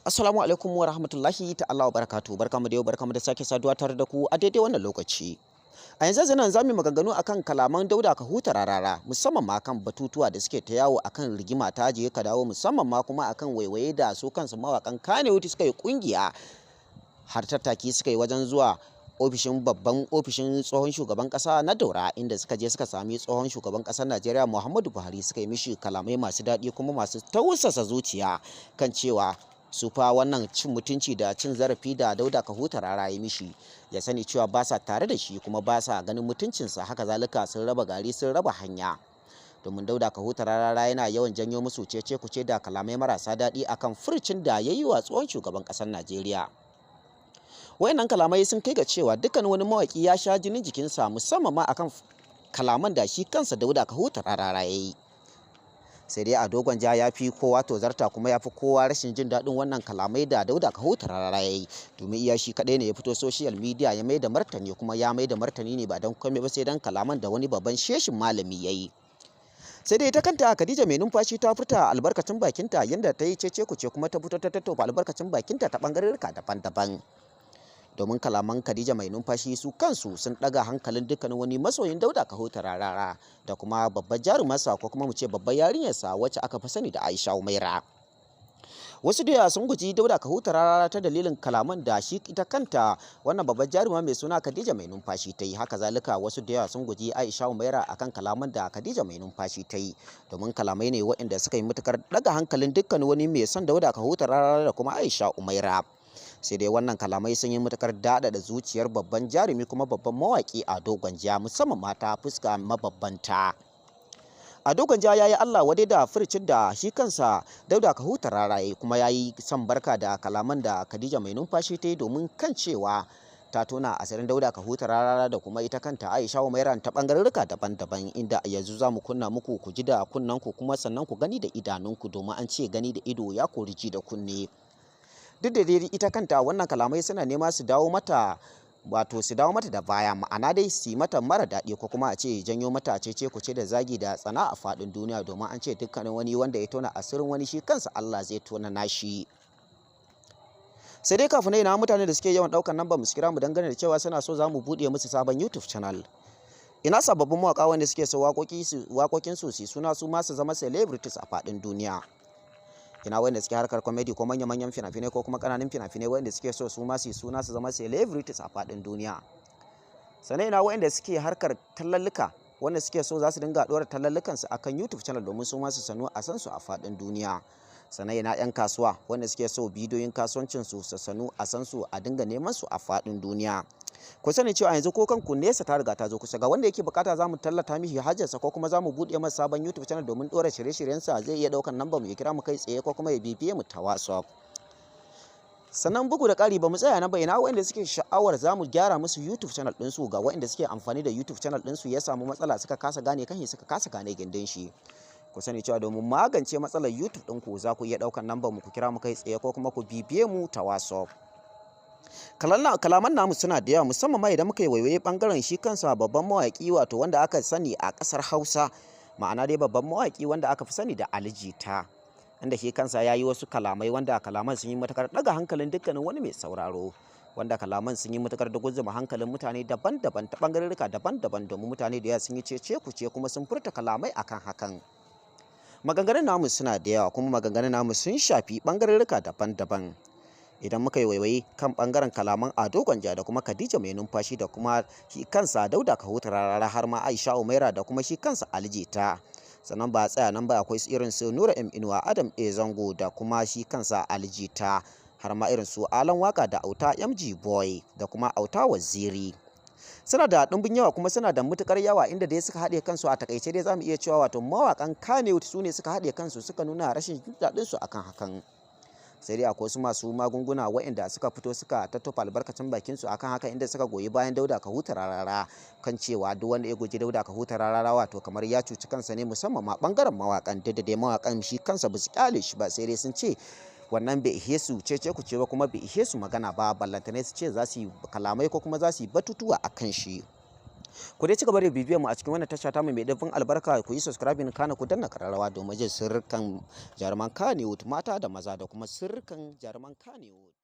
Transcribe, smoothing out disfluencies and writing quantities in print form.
Assalamu alaikum wa rahmatullahi ta'ala wa barakatuhu. Barkamu da yau, barkamu da sake saduwa tare da ku a daidai wannan lokaci. A yanzu nan za mu yi maganganu akan kalaman Dauda Kahutu Rarara, musamman ma kan batutuwa da suke ta yawo akan rigima ta je ka dawo, musamman ma kuma akan waiwaye da su kansu mawakan Kannywood suka yi kungiya har tattaki suka yi wajen zuwa ofishin babban ofishin tsohon shugaban kasa na Daura, inda suka je suka sami tsohon shugaban kasar Najeriya Muhammadu Buhari, suka yi mishi kalamai masu daɗi kuma masu tausasa zuciya kan cewa su fa wannan cin mutunci da cin zarafi da Dauda Kahutu Rarara ya mishi, ya sani cewa ba sa tare da shi kuma ba sa ganin mutuncinsa. Haka zalika sun raba gari, sun raba hanya, domin Dauda Kahutu Rarara yana yawan janyo musu cece kuce da kalamai marasa daɗi akan furcin da ya yi wa tsohon shugaban ƙasar Najeriya. Wayannan kalamai sun kai ga cewa dukkan wani mawaki ya sha jinin jikinsa, musamman ma akan kalaman da shi kansa Dauda Kahutu Rarara ya yi. Sai dai Ado Gwanja ya fi kowa tozarta kuma ya fi kowa rashin jin daɗin wannan kalamai da Dauda Kahutu Rarara ya yi, domin iya shi kaɗai ne ya fito social media ya mai da martani, kuma ya mai da martani ne ba don komai ba sai don kalaman da wani babban sheshin malami ya yi. Sai dai ita kanta Khadija Mai Numfashi ta furta albarkacin bakinta, yadda ta yi cece kuce kuma ta fito ta tattofa albarkacin bakinta ta ɓangarorka daban-daban, domin kalaman Khadija Mai Numfashi su kansu sun ɗaga hankalin dukkanin wani masoyin Dauda Kahutu Rarara da kuma babbar jarumarsa, ko kuma mu ce babbar yarinyarsa, wacce aka fi sani da Aisha Umaira. Wasu da sun guji Dauda Kahutu Rarara ta dalilin kalaman da shi ita kanta wannan babbar jaruma mai suna Khadija Mai Numfashi ta yi. Haka zalika wasu da yawa sun guji Aisha Umaira akan kalaman da Khadija Mai Numfashi ta yi, domin kalamai ne waɗanda suka yi matukar ɗaga hankalin dukkan wani mai son Dauda Kahutu Rarara da kuma Aisha Umaira. Sai dai wannan kalamai sun yi matukar daɗaɗa zuciyar babban jarumi kuma babban mawaƙi Ado Gwanja, musamman mata fuska mababbanta. Ado Gwanja ya yi Allah wadai da furcin da shi kansa Dauda Kahutu Rarara kuma ya yi son barka da kalaman da Khadija Mai Numfashi ta yi, domin kan cewa ta tona asirin Dauda Kahutu Rarara da kuma ita kanta Aisha Umaira ta bangarorika daban-daban, inda yanzu za mu kunna muku ku ji da kunnanku kuma sannan ku gani da idanunku, domin an ce gani da ido ya kori ji da kunne. Duk da dai ita kanta wannan kalamai suna nema su dawo mata, wato su dawo mata da baya, ma'ana dai su yi mata mara daɗi, ko kuma a ce janyo mata cece kuce da zagi da tsana a faɗin duniya, domin an ce dukkanin wani wanda ya tona asirin wani, shi kansa Allah zai tona nashi. Sai dai kafin na mutane da suke yawan ɗaukar namba mu su kira mu dangane da cewa suna so za mu buɗe musu sabon YouTube channel. Ina sababbin mawaƙa wanda suke so waƙoƙin su su suna, su ma su zama celebrities a faɗin duniya? Ina wanda suke harkar comedy ko manya-manyan fina-finai ko kuma ƙananan fina-finai, wanda suke so su ma su suna, su zama celebrities a faɗin duniya? Sannan ina wanda suke harkar tallalluka, wanda suke so za su dinga ɗora tallallukansu akan YouTube channel domin su ma su sanu, a san su a faɗin duniya? Sannan ina 'yan kasuwa wanda suke so bidiyoyin kasuwancin su su sanu, a san su, a dinga neman su a faɗin duniya? Ku sani cewa yanzu ko kanku nesa ta riga ta zo kusa. Ga wanda yake bukata za mu tallata mishi hajarsa ko kuma za mu buɗe masa sabon YouTube channel domin ɗora shirye-shiryensa, zai iya ɗaukar namba mu ya kira mu kai tsaye ko kuma ya bibiye mu ta WhatsApp. Sannan bugu da ƙari, ba mu tsaya nan ba, ina waɗanda suke sha'awar za mu gyara musu YouTube channel ɗinsu? Ga waɗanda suke amfani da YouTube channel ɗinsu ya samu matsala, suka kasa gane kan, suka kasa gane gindin shi, ku sani cewa domin magance matsalar YouTube ɗinku, za ku iya ɗaukar nambar mu ku kira mu kai tsaye ko kuma ku bibiye mu ta WhatsApp. Kalaman namu suna da yawa, musamman ma idan muka yi waiwaye bangaren shi kansa babban mawaƙi, wato wanda aka sani a ƙasar Hausa, ma'ana dai babban mawaƙi wanda aka fi sani da Ali Jita, inda shi kansa ya yi wasu kalamai wanda kalaman sun yi matukar ɗaga hankalin dukkanin wani mai sauraro, wanda kalaman sun yi matukar dugunzuma hankalin mutane daban-daban ta bangarorika daban-daban, domin mutane da yawa sun yi cece kuce kuma sun furta kalamai akan hakan. Maganganun namu suna da yawa kuma maganganun namu sun shafi bangarorika daban-daban. Idan muka yi waiwaye kan bangaren kalaman Ado Gwanja da kuma Khadija Mai Numfashi da kuma shi kansa Dauda Kahutu Rarara, har ma Aisha Umaira da kuma shi kansa Ali Jita. Sannan ba a tsaya nan ba, akwai irin su Nura M Inuwa, Adam A Zango da kuma shi kansa Ali Jita, har ma irin su Alan Waka da Auta MG Boy da kuma Auta Waziri. Suna da ɗumbin yawa kuma suna da matukar yawa, inda dai suka haɗe kansu. A takaice dai zamu iya cewa wato mawakan Kannywood su ne suka haɗe kansu suka nuna rashin jin daɗin su akan hakan. Sai dai akwai wasu masu magunguna waɗanda suka fito suka tattofa albarkacin bakin su akan haka, inda suka goyi bayan Dauda Kahutu Rarara kan cewa duk wanda ya guji Dauda Kahutu Rarara, wato kamar ya cuci kansa ne, musamman ma bangaren mawakan. Duk da dai mawakan shi kansa ba su kyale shi ba, sai dai sun ce wannan bai ihe su cece kuce ba kuma bai ihe su magana ba, ballantane su ce za su yi kalamai ko kuma za su yi batutuwa akan shi. Ku dai ci gaba da bibiyar mu a cikin wannan tasha tamu mai ɗimbin albarka. Ku yi subscribing, kana ku danna kararrawa domin jin sirrikan jaruman Kannywood mata da maza da kuma sirrikan jaruman Kannywood.